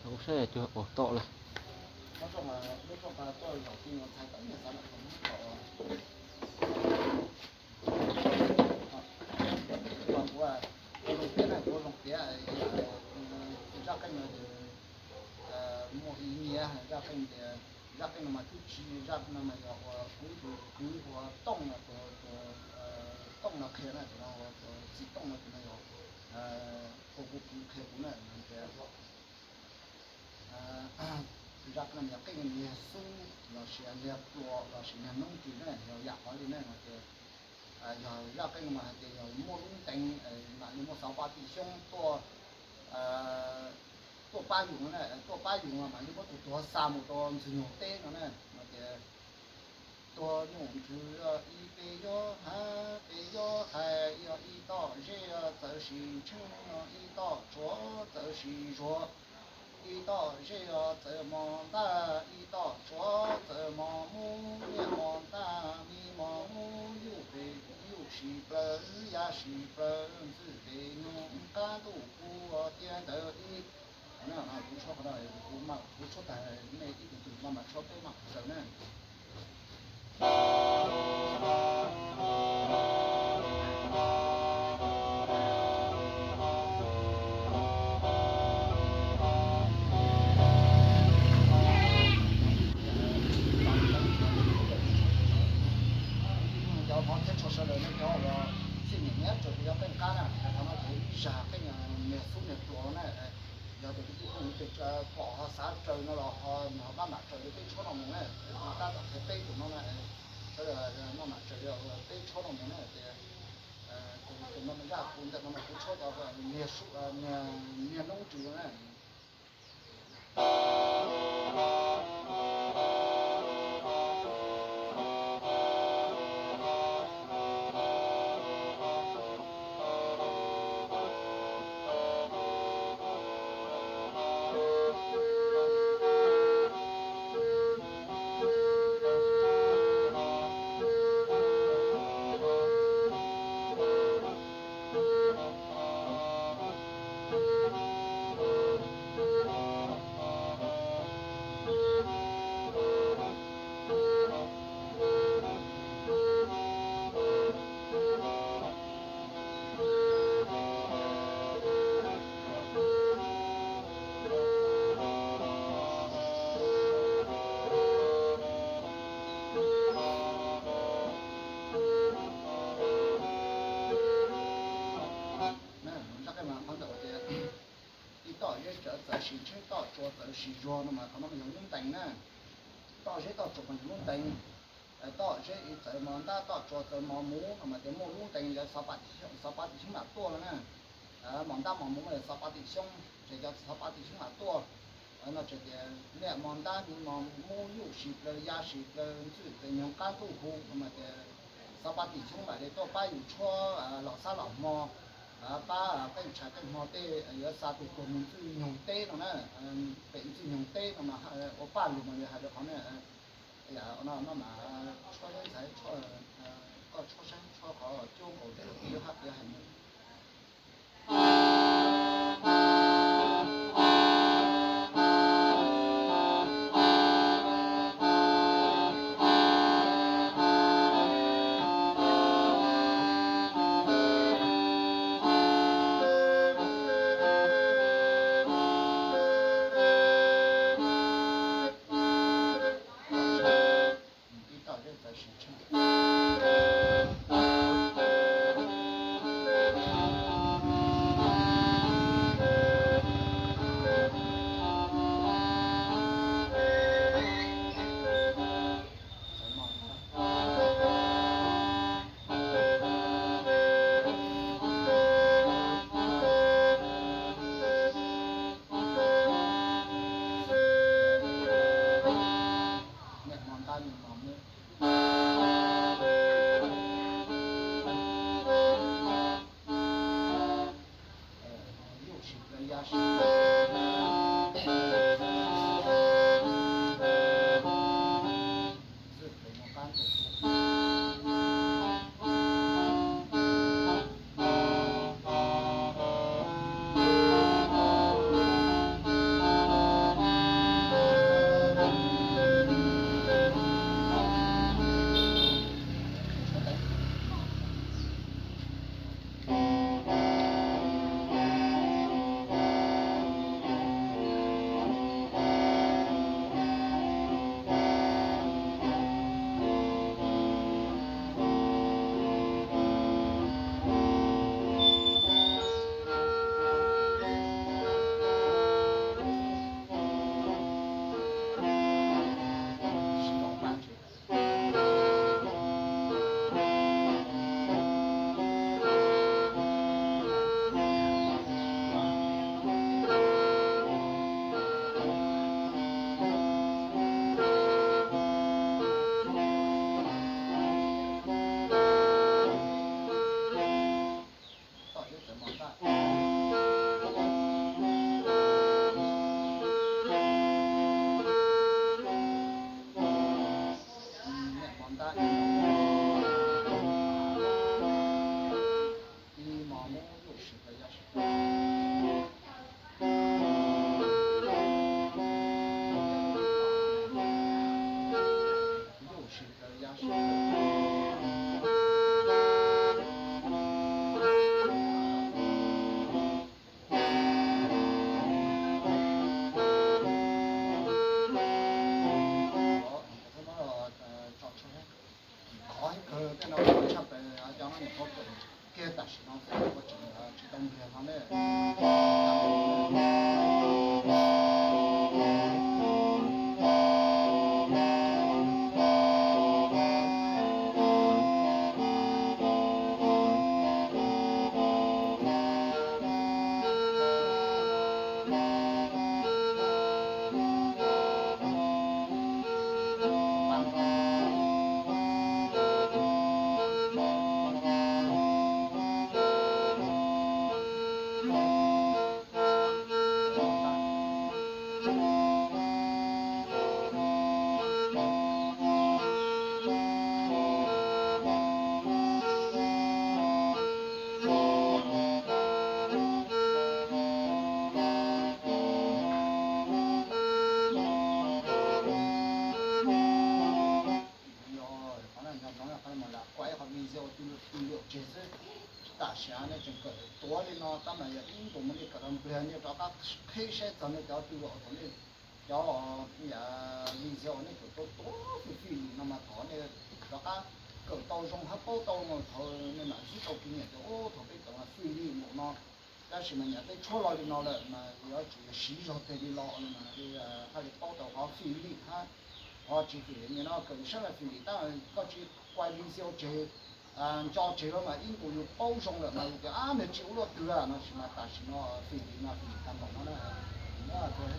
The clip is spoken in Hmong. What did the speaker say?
Kuv saib cuag ua tom lawm. Kuv zoo piav na, kuv zoo piav, zaj qeej no muaj ib niam zaj qeej tias, zaj qeej no mas twb tsis, zaj no mas yog uas kuv tus kwv hu ua Tooj no, tus Tooj no qhia na, tus no hu ua Txiv Tooj no, tus no yog hu kuv kwv qhia kuv na tias zaj qeej no yog qeej niag xub lossis niag pluas lossis niag noob ris na, yog yam qhov li na no ces yog zaj qeej no mas hais tias yog muaj lub ntees mam li muaj xov pab tim xyoob tuaj, tuaj pab yus no na, tuaj pab yus no mam li muab tus tuag xa mus rau Ntxwg Nyoog teb no na, no tias tuag nyuj nrhw ib peb yob hab peb yob hais, ib toj zeb txawv sis tsheej no, ib toj tsuav txawv sis zuag, ib toj zeb txawv mos ntaj, ib toj tsuav txawv mos mub, niaj mos ntaj mi mos mub yuj pes yuj sis plaws, ya sis plaws ntxwj pes nyoog, qab ntuj kuv tiav ntawd ib. Kuv tshuab qhov no, kuv tshuab tag, nej ib tug tug maj mam tshuab, peb mam zaws na. Cov hmov thiab txhua sawv daws nej cov uas xij nyeem nyob raws kuv cov qeej qab na, qhov no ces ib zaj qeej niag xub niag pluas na. Yog tias kwv tij phooj ywg pom ho xav raws no los ho maj mam raws li peb tshuab no mus na. Kuv tab tom qhia peb tus no na, sawv daws maj mam raws li peb tshuab no mus na. Ces tus no mas zaj kuv ntawm no mas kuv tshuab cov niag, niag noob ris na. Zaj qeej mas qhov ntawm tias ib toj zeb txawv sis tsheej, toj tsua txawv sis zuag no mas qhov no mas yog lub ntees na. Toj zeb toj tsua mas yog lub ntees. Toj zeb txawv mos ntab, toj tsua txawv mos mub no mas tias muaj lub ntees, yog xov pab tim xyoob mam tuaj no na. Mos ntab mos mub mas yog xov pab tim xyoob, ces cov xov pab tim xyoob mam tuaj no ces tias niaj mos ntab mi mos mub yuj sis plaws ya sis plaws ntxwj pes nyoog qab ntuj hu no mas tias xov pab tim xyoob mam li tuaj pab yus tshuab los xab los hmo, pab qeej tshais qeej hmo tej, yuav xa tus tuag mus Ntxwj Nyoog teb no na. Pem Ntxwj Nyoog teb no mas ua paj lug mas li hais rau qhov no. No mas tshuab saib ntxhais, koj tshuab saib tshuab qhov cuab nkaus tes kuv yuav hab piav hais mus. Ib toj zeb txawv sis tsheej. tuav li no tab mas yog ib ntus mus nej kawm tau npliag nej rov qab qhib saib txog nej cov tw uas thaum nej cov video uas nej kawm tuav tuav fij fij li no mas thov nej rov qab kawm tau zoo hab paub tau no thaum nej mam xub tau kev nyiam tias ub thaum peb kawm mas fij li npaum no. Tab sis mas nyiam tej tshuab lo li no lawm mas yuav tsum yog siv zog teg li los no mas li haj li paub tau qhov fij li hab qhov tsis fij li. Nim no kawm saib mas fij li tab koj tsis quaj li xi au tseg nco tseg lawm mas ib ntus yus paub zoo lawm mas yus tias ab nws tsis ua luaj twg no sis mas tam sim no fij li no fij li tag npaum no na.